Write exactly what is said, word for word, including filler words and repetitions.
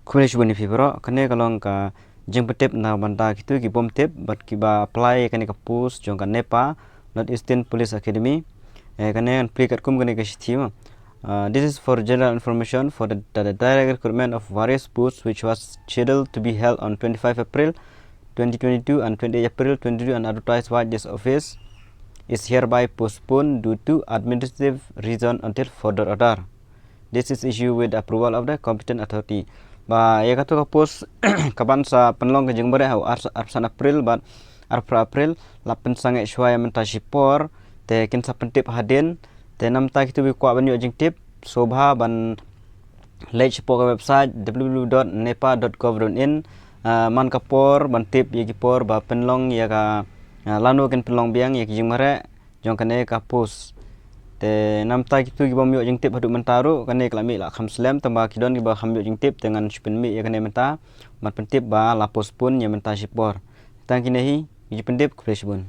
Khublei shibun ïa phi baroh, kane ka long ka jingpyntip na bynta kito ki bym tip bad kiba apply ïa kane ka post jong ka NEPA, North Eastern Police Academy. Eh, kane ngan plie katkum kane ka shithi ma. Uh, this is for general information for the, the, the direct recruitment of various posts which was scheduled to be held on twenty-five April twenty twenty-two and twenty-eight April twenty-two and advertised by this office is hereby postponed due to administrative reason until further order. This is issued with approval of the competent authority. Ba ïa kato ka post ka ban sa pynlong ka jingmareh ha u ar, arphew san April bad arphew April, la pynsangeh shuwa ïa mynta shipor, te kin sa pyntip hadien, te namta kito ki kwah ban ïoh jingtip, sngewbha ban leit shapoh ka website w w w dot nepa dot gov dot in, ah, man ka por ban tip ïa ki por ba pynlong ïa ka, ah, lano kin pynlong biang ïa ki jingmareh jong kane ka post. Te namta kito ki bym ïoh jingtip haduh mynta ruh, kane ka la mih la kham slem, tangba ki don kiba kham ïoh jingtip, te ngan shu pynmih ïa kane mynta, ban pyntip ba la postpone ïa mynta shipor. Tang kine hi, ki jingpyntip, khublei shibun.